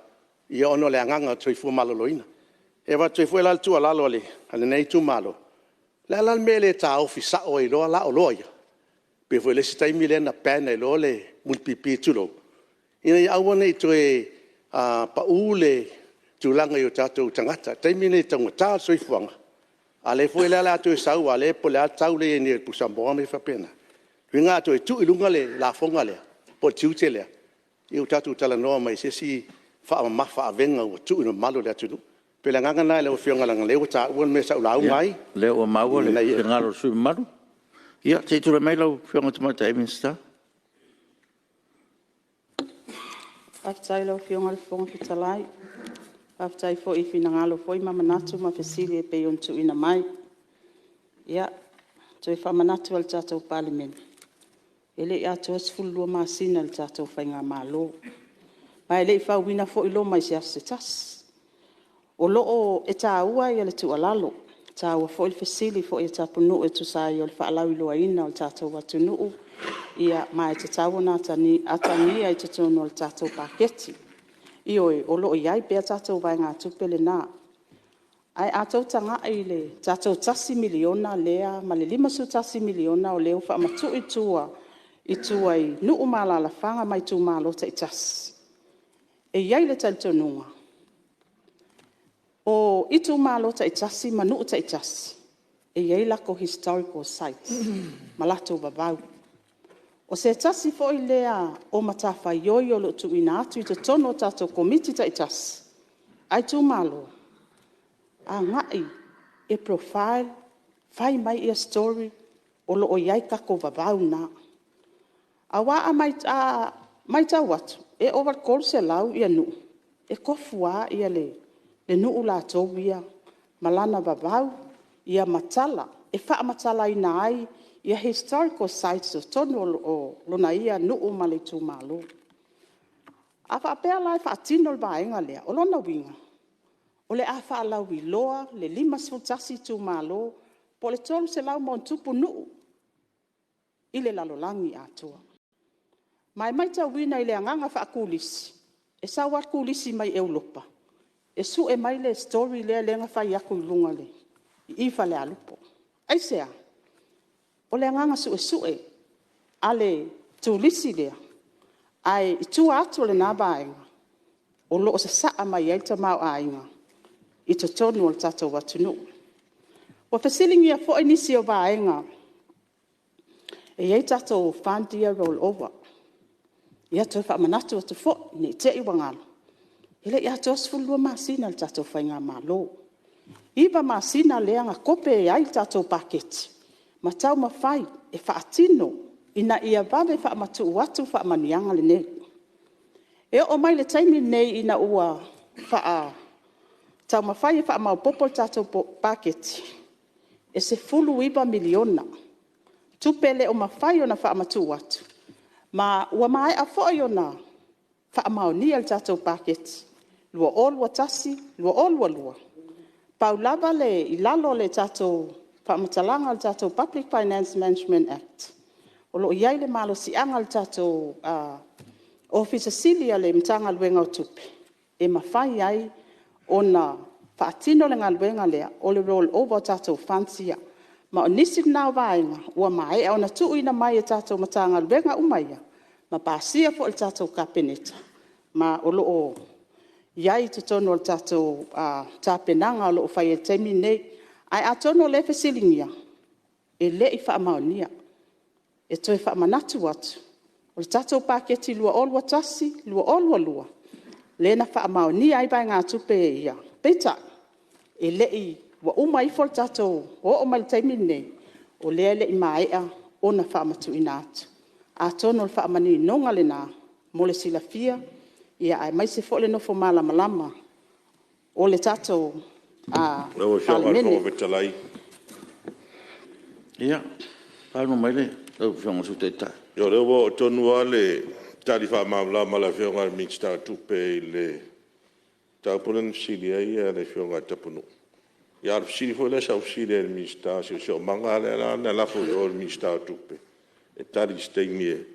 ona o le agaga o le soifua maloloina. E avatu ai foi la le tuualalo a lenei itumalo, o le a la le mea e le taofi sao ai loa la oloa ia? Pei foi o le isi taimi lea na ban ai loa le mulipipi, tulou, ina ia aua ne i toe pau le tulaga i o tatou tagata. O le taimi lenei i le taugata o le soifuaga, a o lea foi la o le a toe sau aua po o le a le tau lea e i ai nei o le pusamoa ma mea faapena. Lona uiga a toe tuu i luga le lafoga lea po o le tiute lea, ia ua tatou talanoa mai i se isi faamamafa avega ua tuu i le mamalu o le atunuu. E pei o le agaga lena i lau Afioga leaga o lea ua taua le mea sa ou lauga ai. Ia, o lea ua maua le finagalo o le sui usufono mamalu. Ia, se i tulai mai lau Afioga i le Tamaitai Minisita. Faafetai i lau Afioga i le Fofoga Fetalai. Faafetai foi i finagalo foi ma manatu ma fesili e pei ona tuuina mai. Ia, e toe faamanatu lava i le tatou Palemene, e le i atoa le 12 masina o le tatou faigamalo, ma e le i fauina foi Roma i se aso se tasi. E taua le tuualalo, e taua foi le fesili foi a Tapunuu e tusa ai o le faalauiloaina o le tatou atunuu, ma e tatau ona atagia i totonu o le tatou paketi. Ioe, o lo o i ai pea le tatou vaegatupe lena. Ae a outou tagai i le tatou $1 miliona lea ma le $51 miliona lea ua faamatuu i tua i nuu ma alaalafaga ma itumalo taitasi, e i ai le talitonuga, o itumalo taitasi ma nuu taitasi, e i ai latou historical sites ma latou vavau. O se tasi foi lea o matafaioi o lo o tuuina atu i totonu o tatou Komiti taitasi a itumalo, agai e profile, fai mai story o lo o i ai tatou vavau na. Aua a matau atu, e ova i le 300 nuu, e tofu lava le nuu latou ia ma lana vavau ma tala e faamatalaina ai historical sites i totonu o lona ia nuu ma le itumalo. A faapea la e faatino le vaega lea, o lona uiga o le a faalauiloa le 51 itumalo po o le 300+ nuu i le lalolagi atoa. Ma e matauina i le agaga faaturisi, e sau lava le turisi mai Europa e sue mai le story lea na fai atu i luga i i Falealupo. Aisea? O le agaga suesue a le turisi lea, ae i tua atu o lena vaega, o lo o sasaa mai ai le tamaoaiga i totonu o le tatou atunuu. Ua fesiligia foi nisi o vaega e i ai tatou fund ia e roll over. Ia e toe faamanatu atu foi ne i te i ua galo, e le i atoa le 12 masina o le tatou faigamalo. E 9 masina lea na tope ai le tatou paketi ma taumafai e faatino ina ia vave faamatuu atu faamanuiaga nei. E oo mai i le taimi lenei ina ua taumafai e faamaopoopo le tatou paketi, e $19 miliona tupe e le o mafai ona faamatuu atu, ma ua maea foi ona faamaonia le tatou paketi 2021/2022. Pau lava le… i lalo o le tatou faamatalaga o le tatou Public Finance Management Act, o lo o i ai le malosiaga i le tatou Ofisa Sili o le Matagaluega o Tupe e mafai ai ona faatino le galuega lea o le roll over o tatou funds ia. Ma o nisi na o vaega ua maea ona tuuina mai e tatou Matagaluega uma ia, ma pasia foi e le tatou Kapeneta, ma o lo o i ai i totonu o le tatou tapenaga o lo o faia i le taimi lenei. Ae atonu o lea e fesiligia, e le i faamaonia. E toe faamanatu atu, o le tatou paketi 2021/2022 lea na faamaonia ai vaegatupe ia, peitai, ua uma ifo le tatou… ua oo mai i le taimi lenei, o lea e le i maea ona faamatuuina atu. Atonu o le faamaninoga lena mo le silafia aemaise foi o le nofo malamalama o le tatou Palemene. Lau Afioga i le Fofoga Fetalai… Ia, saunoa mai lau Afioga i le Sui Taitai. Ia o lea ua oo tonu lava le tali faamalamalama a le Afioga i le Minisita o Tupe i le mataupu lea na fesili ai le Afioga ia Tapunuu. A o le fesili foi lea sa ou fesili ai i le Minisita o le Siosiomaga, a o lea la na lafo i o i le Minisita o Tupe e tali i se taimi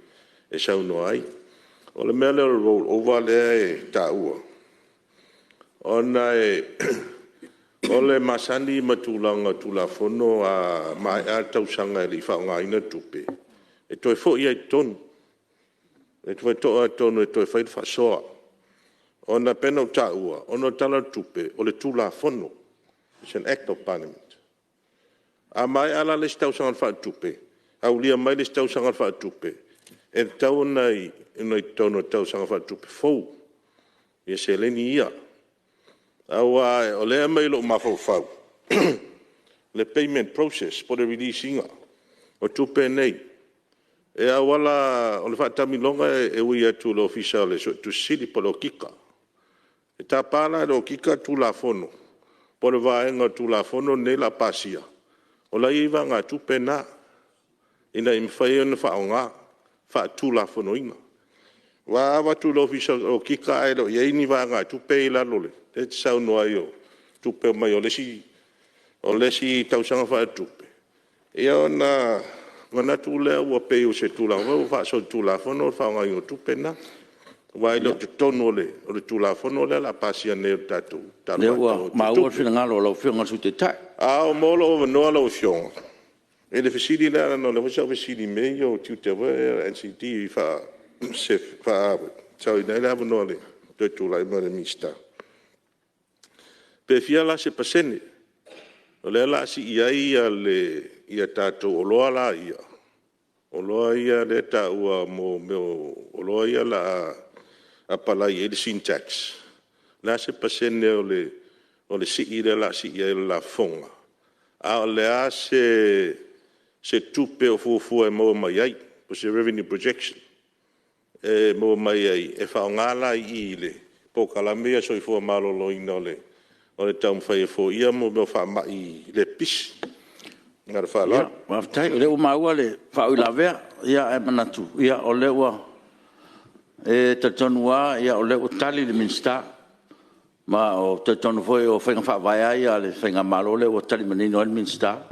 e saunoa ai. O le mea lea o le roll over lea e taua, ona o le masani ma tulaga o Tulafono a maea le tausaga e le i faaaogaina le tupe, e toe foi lava i totonu. E toe foi lava i totonu e toe fai le faasoa. Ona e pei ona ou taua, ona o le Tala o le Tupe, o le Tulafono, is an Act of Parliament. A maea la le isi tausaga faaletupe, aulia mai le isi tausaga faaletupe, e tatau ona i totonu o le tausaga faaletupe fou seleni ia. Aua o lea e aumai i lou mafaufau le payment process po o le release ina o tupe nei. E auala, o le faataamiloga e ui atu i le Ofisa o le Suetusi Sili po o le Okika. E tapa la e le Okika le Tulafono po o le vaega o le Tulafono lenei o le a pasia, o la e i ai vaegatupe na ina ia mafai ai ona faaaoga faatulafonoina. Aua a avatu i le Ofisa o le Okika ae le o i ai ni vaegatupe ia i lalo lea e te saunoa ai o tupe e aumai o le isi tausaga faaletupe, ia ona manatu lea ua pei o se tulaga foi lea ua faasolitulafono le faaaogaina o tupe na, aua e le o totonu o le Tulafono lea o le a pasia nei o le tatou Tala O lea Faatatau ua Autu o le maua le Tupe. finagalo o lau Afioga i le Sui Taitai. A o maua lou avanoa lau Afioga i le fesili lea leaga o lea foi sa ou fesili i mea ia o tiute foi ia o le NCD e faasaoina ai le avanoa o le toe tulai mai o le Minisita. Pe fia la se pasene o lea o le a sii ai tatou oloa la ia, oloa ia lea e taua mo mea o oloa ia o le a apalai i ai le sin tax. O le a se pasene o le sii lea o le a sii ai o le lafoga, a o le a se tupe o fuafua e maua mai ai, po o se revenue projection e maua mai ai e faaaoga la i i le polokalame lea a le Soifua Maloloina o le o le taumafai e foia mea o faamai le pipisi. Ma le faaaloalo. Faafetai o lea ua maua le faauilavea, ae manatu o lea ua… E talitonu lava o lea ua tali le Minisita, ma ou te talitonu foi o faiga faavae lava ia a le faigamalo lea ua tali manino ai le Minisita.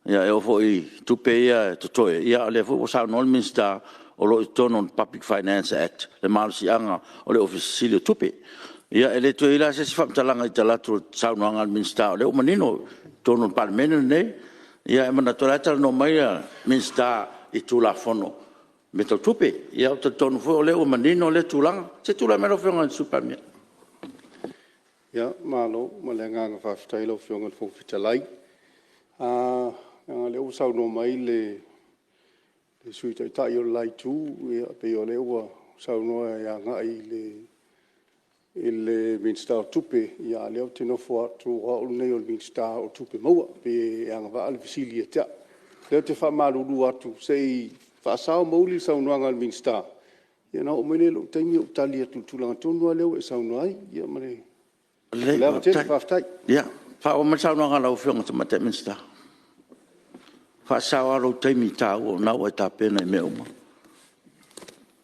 E oo foi i tupe ia e totoe, o lea foi ua saunoa le Minisita, o lo o i totonu o le Public Finance Act le malosiaga o le Ofisa Sili o Tupe. Ia e le toe i ai la se isi faamatalaga i talaatu o le saunoaga a le Minisita o lea ua manino i totonu o le Palemene lenei. Ae manatu o la e talanoa mai le Minisita i Tulafono o mea tau tupe. Ia ou te talitonu foi o lea ua manino lea tulaga. Se i tulai mai lau Afioga i le Sui Palemia. Malo. Ma le agaga faafetai lau Afioga i le Fofoga Fetalai. Leaga o lea ua saunoa mai le Sui Taitai o le la Itu, e pei o lea ua saunoa e agai i le Minisita o Tupe, a o lea ou te nofo atu o au lenei o le Minisita o Tupe Maua, pe agavaa le fesili ia te au. O lea ou te faamalulu atu, se i faasao mauili le saunoaga a le Minisita, ona oo mai lea i lou taimi ou tali atu i le tulaga tonu lava lea ua e saunoa ai. Ma le ava tele, faafetai. Ia, faaauau mai le saunoaga a lau Afioga i le Tamaitai Minisita. Faasao lava lou taimi taua o lena ua e tapena i mea uma.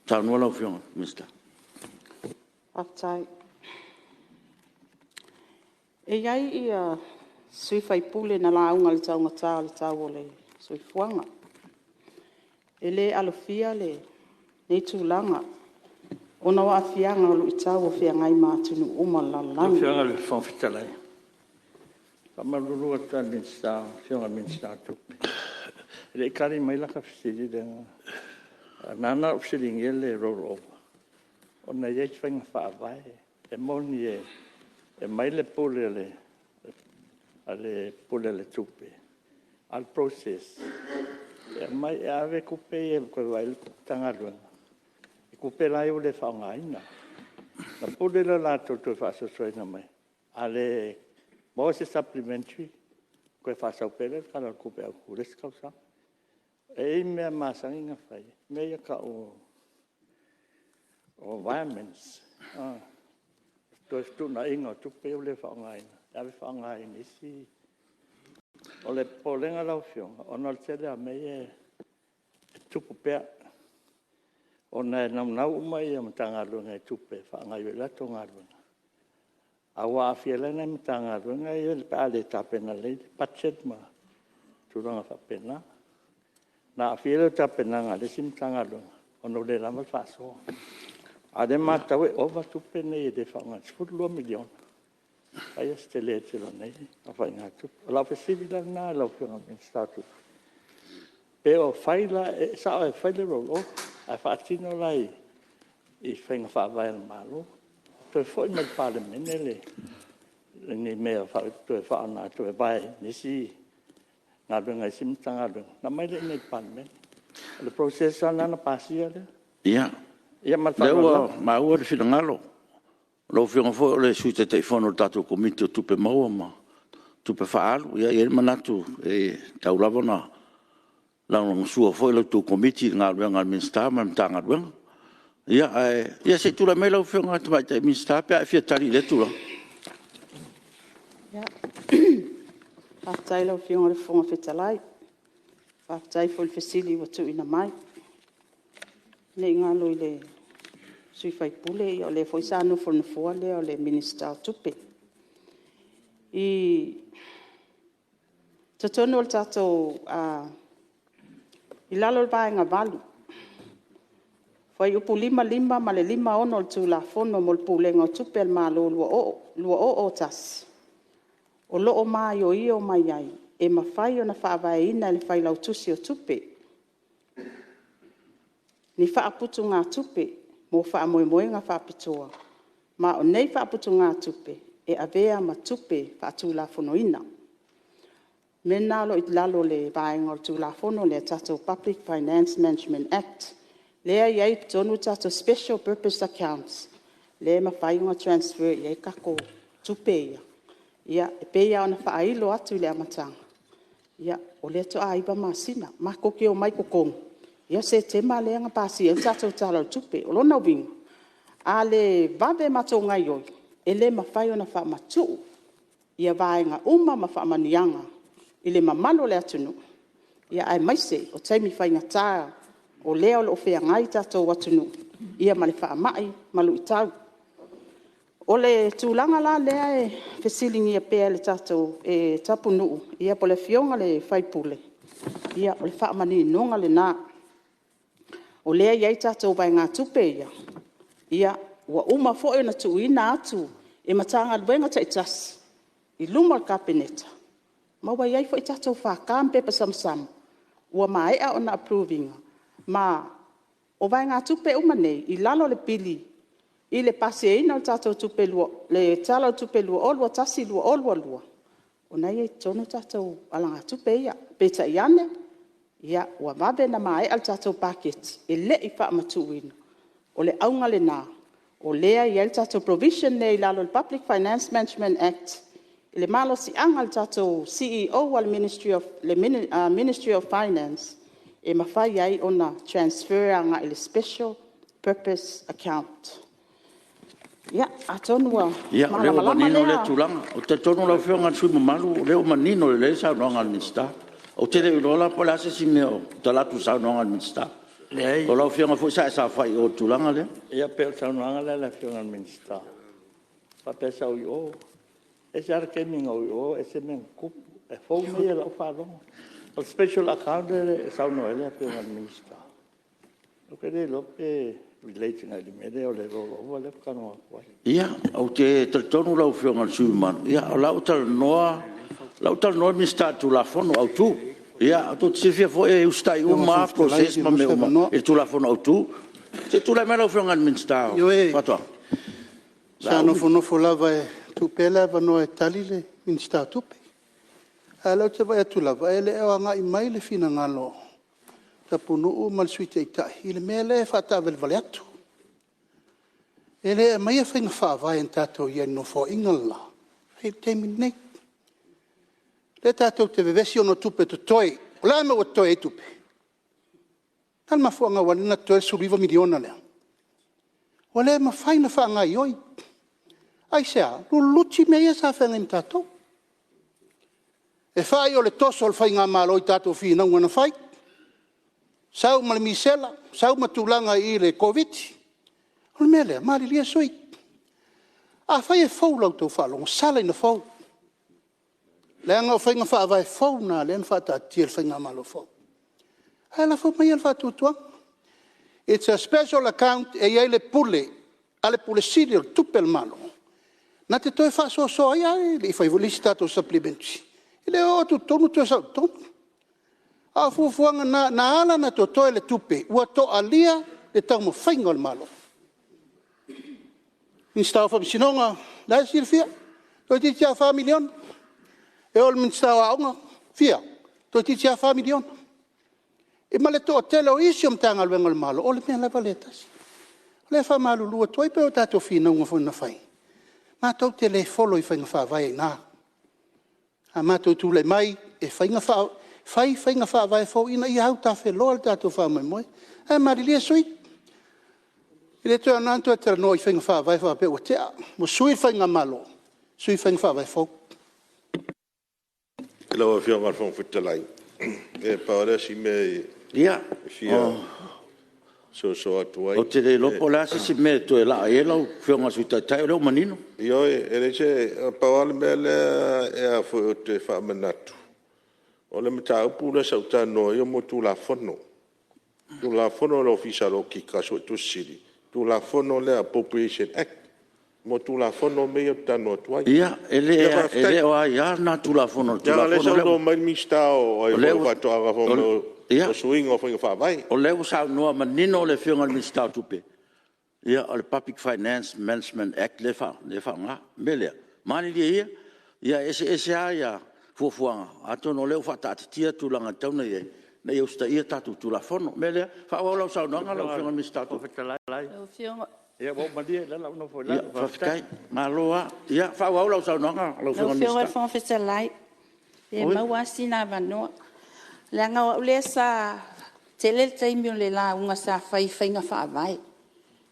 Saunoa lau Afioga i le Minisita. Faafetai. E i ai sui usufono na lauga i le taugata o le tau o le soifuaga. E le alofia lenei tulaga ona o aafiaga o luitau o feagai ma atunuu uma o le lalolagi. Lau Afioga i le Fofoga Fetalai, e faamalulu atu lava i le Afioga i le Minisita o Tupe, e le i tali mai lata fesili lea. Na ala ona ou fesiligia le roll over, ona e i ai faiga faavae. E moni e aumai le pule a le Pule o le Tupe, a o le process, e aumai, e ave tupe ia e toe vaai ai le Matagaluega i tupe la ia ua le faaaogaina. Ona pule lea o latou i le toe faasoasoaina mai. A le maua se Supplementary, ona toe faasau pea lea i le Tala o le Tupe Autu i le isi tausaga. E i ai mea masani ona fai, mea ia e tau o virements, toe fetuunaiga o tupe ia ua le faaaogaina, e ave faaaoga i nisi. O le popolega lau Afioga, ona o le tele lava o mea ia e tupu pea, ona e naunau uma Matagaluega i tupe e faagaoioi ai latou galuega, a ua aafia ai la nai Matagaluega ia pe a le tapena lelei budget ma tulaga faapena. Ona aafia ai lea o le tapenaga a le isi Matagaluega ona ua le lava le faasoa. A o lea e matau e ova tupe nei e le faaaogaina, e $12 miliona. Vaai la se tele tele o lenei aofaiga tupe. O lau fesili la lena i lau Afioga i le Minisita o Tupe, pe o fai la, e sao e fai le roll over, ae faatino la i faiga faavae a le Malo, toe foi mai i le Palemene ni mea e toe faaaoga e toe vire ai nisi galuega a isi Matagaluega ona aumai lea i inei i le Palemene. O le process lava lena na pasia lea. Ia, Ma le o lea faaaloalo ua lava. maua le finagalo, o lau Afioga foi o le Sui Taitaifono o le tatou Komiti o Tupe Maua ma Tupe Faaalu. E i ai le manatu e tatau lava ona lagolagosua foi la outou Komiti i le galuega a le Minisita ma le Matagaluega. Ae se i tulai mai lau Afioga i le Tamaitai Minisita pe a e fia tali i lea tulaga. Faafetai i lau Afioga i le Fofoga Fetalai, faafetai foi i le fesili ua tuuina mai. Ne i galo i le sui usufono, o lea foi sa nofo i le nofoa lea o le Minisita o Tupe. I totonu o le tatou… i lalo o le Vaega 8, fuaiupu 55 ma le 56 o le Tulafono mo le Pulega o Tupe a le Malo 2001, o lo o maioio mai ai, e mafai ona faavaeina e le Failautusi o Tupe ni faaputugatupe mo faamoemoega faapitoa, ma o nei faaputugatupe, e avea ma tupe faatulafonoina. O mea na o lo o i lalo o le vaega o le Tulafono lea, le tatou Public Finance Management Act, lea e i ai i totonu tatou special purpose accounts, lea e mafai ona transfer i ai tatou tupe ia. E pei lava ona faailo atu i le amataga, o lea faatoa 9 masina. Matou te omai i totonu ia Setema lea na pasia ai le tatou Tala o le Tupe. O lona uiga, a le vave matou gaoioi, e le mafai ona faamatuu ia vaega uma ma faamanuiaga i le mamalu o le atunuu, aemaise o taimi faigata o lea o lo o feagai le tatou atunuu ma le faamai ma luitau. O le tulaga la lea e fesiligia pea e Tapunuu, po o le afioga i le sui usufono, ia o le faamaninoga lena. O lea e i ai tatou vaegatupe ia, ua uma foi ona tuuina atu e Matagaluega taitasi i luma o le Kapeneta, ma ua i ai foi tatou FK ma pepa samasama ua maea ona approve ina. Ma o vaegatupe uma nei i lalo o le Pili i le pasiaina o le Tala o le Tupe 2021/2022, o lena e i ai i totonu tatou alagatupe ia. Peitai ane, ua vave ona maea le tatou paketi, e le i faamatuuina. O le auga lena o lea e i ai le tatou provision lea i lalo o le Public Finance Management Act i le malosiaga o le tatou CEO a le Ministry of Finance, e mafai ai ona transfer agai i le special purpose account. Ia, atonu ua malamalama lea. Ia, o lea ua manino lea tulaga. Ou te talitonu lau Afioga i le sui usufono mamalu, o lea ua manino lelei le saunoaga a le Minisita. Ou te le o iloa la po o le a se isi mea o tala atu i le saunoaga a le Minisita. Leai. O lau Afioga foi sa e saofai i o i le tulaga lea. Ia pei o le saunoaga lea a le Afioga i le Minisita faapea sa ou i o. E ese lava le taimi na ou i o ese mea na tutupu. E fou mea ia i lau faalogo. O le special account lea e saunoa ai le Afioga i le Minisita, ou te le iloa pe relate agai i le mea lea o le roll over lea ou te talanoa atu ai. Ia, ou te talitonu lau Afioga i le sui usufono mamalu, o la e ua talanoa le Minisita i le Tulafono Autu. Ia tou te silafia foi e usitai uma lava process ma mea uma i le Tulafono Autu. Se i tulai mai lau Afioga i le Minisita o Faatoaga. Ioe, sa nofonofo lava e tuu pea le avanoa e tali le Minisita o Tupe. A o lea ou te vaai atu lava, e le o agai mai le finagalo o Tapunuu ma le Sui Taitai i le mea lea e faataavalevale atu. E le aumaia faiga faavae na tatou i ai i le Nofoaiga le la e fai ai le taimi lenei. O lea tatou te vevesi ona o tupe totoe. O le a le mea ua totoe ai tupe? O le a le mafuaaga ua ala ai ona totoe le $19 miliona lea? Ua le mafai ona faagaoioi. Aisea? Luluti mea ia sa feagai ma tatou. E fai o le toso o le faigamalo i tatou finauga na fai, sau ma le misela, sau ma tulaga i le Koviti-19. O le mea lea, malilie sui usufono, afai e fou i la outou faalogo, sala ina fou, leaga o faiga faavae fou na o lea na faataatitia e le faigamalo fou. Ae lafo maia le faatuatuaga, it's a special account e i ai le pule a le Ofisa Sili o Tupe a le Malo na te toe faasoasoa ai, a e le i faia foi le isi tatou Supplementary, e le o oo atu i totonu toe sau i totonu. A o fuafuaga na, na ala ona totoe le tupe, ua toalia le taumafaiga o le Malo. Minisita o Faamasinoga, o lena e silafia, toeitiiti lava $4 miliona. E oo i le Minisita o Aoga, fia? Toeitiiti lava $4 miliona. Ma le toatele o isi Matagaluega a le Malo, o le mea lava lea e tasi. O lea e faamalulu atu ai, pei o tatou finauga foi na fai, matou te le follow i faiga faavae a i ina. A matou tulai mai e fai faiga faavae fou ina ia autafeloa le tatou faamoemoe. Ae malilie sui usufono, e le toe aoga ona toe talanoa i faiga faavae faapea ua tea, ua sui le faigamalo, sui faiga faavae fou. Lau Afioga i le Fofoga Fetalai, ia pau lava lea o si mea e fia soso atu ai. Ou te le iloa po o le a se isi mea e toe laa i ai lau Afioga i le Sui Taitai o lea ua manino. Ioe, e leai se… na pau lava le mea lea ou te faamanatu, o le mataupu lea sa ou talanoa ai o mea o Tulafono, Tulafono a le Ofisa o le Okika Suetusi Sili, Tulafono lea Appropriation Act, mo Tulafono mea ia ou te talanoa atu ai. Ia, e le o aia lena Tulafono i le Leaga o lea e saunoa mai le Minisita o Faatoaga fai mai o suiga o faiga faavae. O lea ua saunoa manino le Afioga i le Minisita o Tupe, ia o le Public Finance Management Act lea e faaaoga. O le mea lea, malilie ia, e eseese lava fuafuaga, atonu o lea ua faataatitia tulaga e tatau ona i ai ina ia usitaia tatou Tulafono. O le mea lea, faaauau lau saunoaga lau Afioga i le Minisita o Tupe. Faafetai. Malo lava. Ia faaauau lau saunoaga lau Afioga i le Lau Afioga i le Fofoga Fetalai, pe maua lava sina avanoa. Leaga o au lea sa tele le taimi o le lauga sa fai i faiga faavae,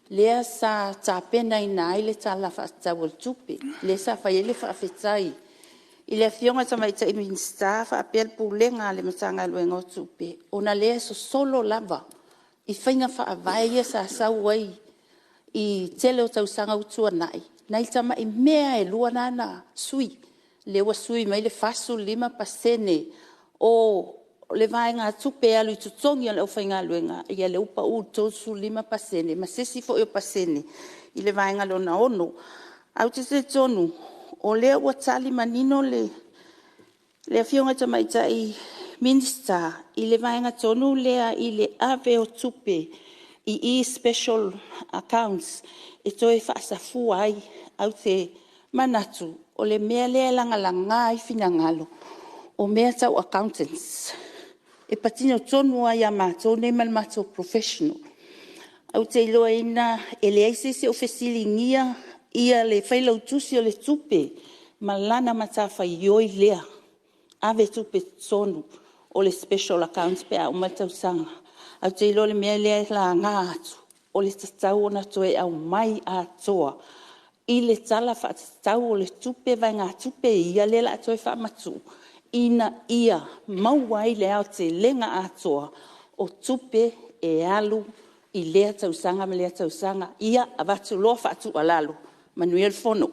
lea sa tapenaina ai le Tala Faatatau o le Tupe, lea sa fai ai le faafetai I le Afioga i le Tamaitai Minisita faapea le Pulega a le Matagaluega o Tupe, ona o lea e sosolo lava i faiga faavae ia sa sau ai i le tele o tausaga ua tuanai, nai tamai mea lava e lua lena na sui, lea ua sui mai le 45% o le vaegatupe e alu i totogi o le aufaigaluega, ia lea ua pau i le 35% ma se isi foi o pasene i le vaega lona 6. Ae ou te talitonu o lea ua tali manino le Afioga i le Tamaitai Minisita i le vaega tonu lea i le ave o tupe i i special accounts e toe faasafua ai. Ae ou te manatu o le mea lea e lagalaga ai finagalo, o mea tau accountants. E patino tonu lava ia matou nei ma le matou profession. Ou te iloaina e leai se isi o fesiligia le Failautusi o le Tupe ma lana matafaioi lea, ave tupe i totonu o le special accounts pe a uma le tausaga. Ae ou te iloa o le mea lea e laga atu, o le tatau ona toe aumai atoa i le Tala Faatatau o le Tupe vaegatupe ia lea o le a toe faamatuu ina ia maua ai le aotelega atoa o tupe e alu i lea tausaga ma lea tausaga. Ia avatu loa faatuualalo. Manuia le fono.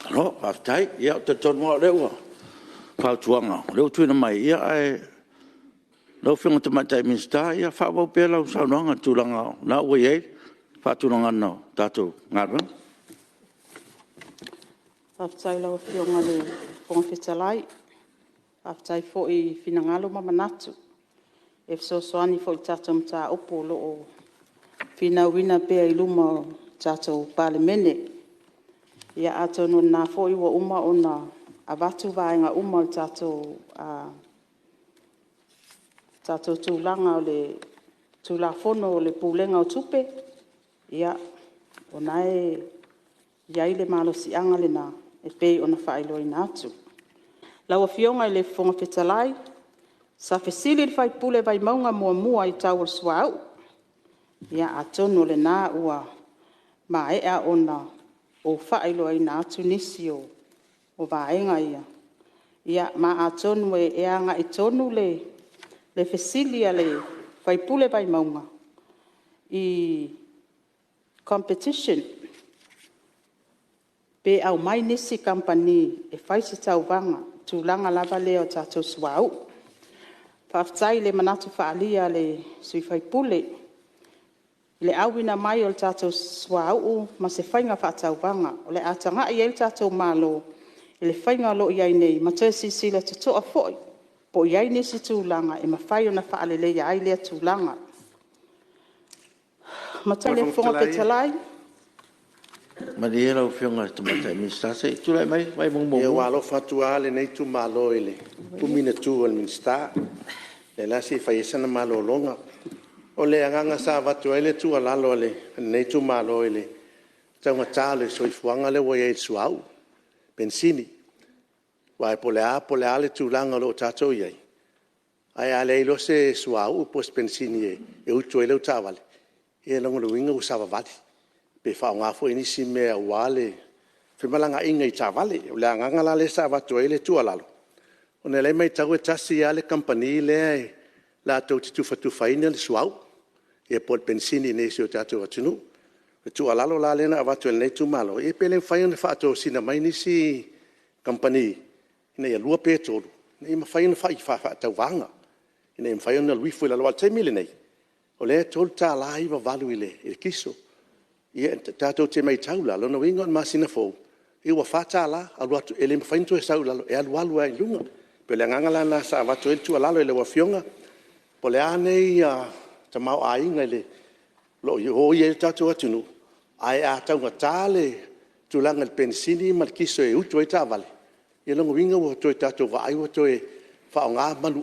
Malo faafetai. Ia ou te talitonu lava o lea ua… o fautuaga o lea ua tuuina mai, ae lau Afioga i le Tamaitai Minisita, ia faaauau pea lau saunoaga i le tulaga o lena ua i ai le faatulagaga o tatou galuega. Faafetai i lau Afioga i le Fofoga Fetalai, faafetai foi i finagalo ma manatu e fesoasoani foi i le tatou mataupu o lo o finauina pea i luma o le tatou Palemene. Ia atonu o lena foi ua uma ona avatu vaega uma o le tatou tulaga o le Tulafono o le Pulega o Tupe, o lena e i ai le malosiaga lena e pei ona faailoaina atu. Lau Afioga i le Fofoga Fetalai, sa fesili le sui usufono o Vaimauga 1 i le tau o le suauu. Ia atonu o lena ua maea ona ou faailoaina atu nisi o vaega ia, ma atonu e agai tonu le fesili a le sui usufono o Vaimauga i competition, pe aumai nisi kamupani e fai se tauvaga i le tulaga lava lea o le tatou suauu. Faafetai i le manatu faaalia a le sui usufono i le auina mai o le tatou suauu ma se faiga faatauvaga. O le a tagai i ai le tatou Malo i le faiga o lo o i ai nei ma toe silasila totoa foi po o i ai nisi tulaga e mafai ona faaleleia ai lea tulaga. Lau Afioga i le Fofoga Fetalai… Malie lau Afioga i le Tamaitai Minisita, se i tulai mai Vaimauga 1. Ia ua alofa atu lava lenei itumalo i le umi na tu a le Minisita, o lea la se i fai ai sana malologa. O le agaga sa avatu ai le tuualalo a lenei itumalo i le taugata o le soifuaga lea ua i ai i le suauu, penisini. Aua po o le a lava le tulaga o lo o tatou i ai, ae a leai loa se suauu po o se penisini e utu ai lau taavale, ia o lona uiga ua savavali, pe faaaoga foi nisi mea aua le femalagaaiga i taavale. O le agaga la lea sa avatu ai le tuualalo, ona o lea e matau e tasi lava le kamupani lea latou te tufatufaina le suauu po o le penisini i si o tatou atunuu. O le tuualalo la lea na avatu e lenei itumalo, ia pe le mafai ona faatosina mai nisi kamupani ina ia lua pe tolu, ina ia mafai ona fai faatauvaga, ina ia mafai ona alu ifo i lalo. Aua o le taimi lenei, o lea e $3.98 i le kiso. Ia tatou te matau la, o lona uiga o le masina fou, ia ua $4, alu atu, e le mafai ona toe sau i lalo, e alu alu lava i luga. E pei o le agaga la lena sa avatu ai le tuualalo i lau Afioga, po o le a lenei tamaoaiga o lo o oi ai le tatou atunuu, ae a taugata le tulaga i le penisini ma le kiso e utu ai taavale, ia o lona uiga ua tatou vaai ua toe faaaoga manu,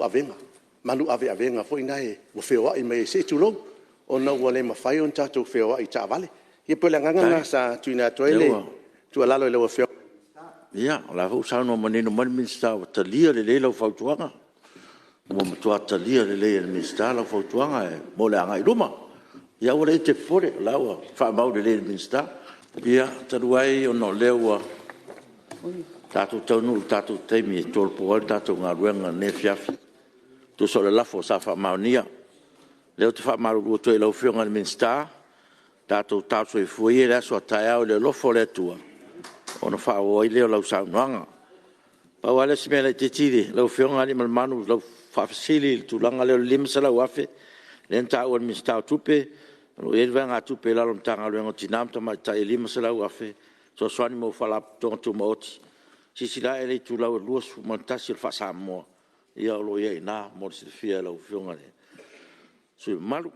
manu aveavega foi na ua feoai mai ai se i tulou, ona ua le mafai ona tatou feoai i taavale. Ia pei o le agaga lena sa tuuina atu ai le tuualalo i lau Afioga i le Minisita. Ia, o la e foi ua saunoa manino mai le Minisita ua talia lelei lau fautuaga. Ua matua talia lelei e le Minisita lau fautuaga mo le agai i luma. Ia aua laia e te popole, o la ua faamau lelei e le Minisita. Ia, talu ai ona o lea ua tatou taunuu i le tatou taimi e tolopo ai le tatou galuega i lenei afiafi e tusa o le lafo sa faamaonia. O lea ou te faamalulu atu ai i lau Afioga i le Minisita, tatou talo soifua ia i le aso a taeao i le alofa o le Atua ona faaauau ai lea o lau saunoaga. Pau lava lea o si mea laitiiti lau Afioga Aliimalemanu i lau faafesili i le tulaga lea o le $500,000 lea na taua e le Minisita o Tupe, o lo o i ai le vaegatupe i lalo o le Matagaluega o Tina ma Tamaitai e $500,000 e fesoasoani mo Faalapotopotoga Tumaoti. Silasila ane i le itulau e 21 o le faa-Samoa, o lo o i ai i ina mo le silafia e lau Afioga i le sui usufono mamalu.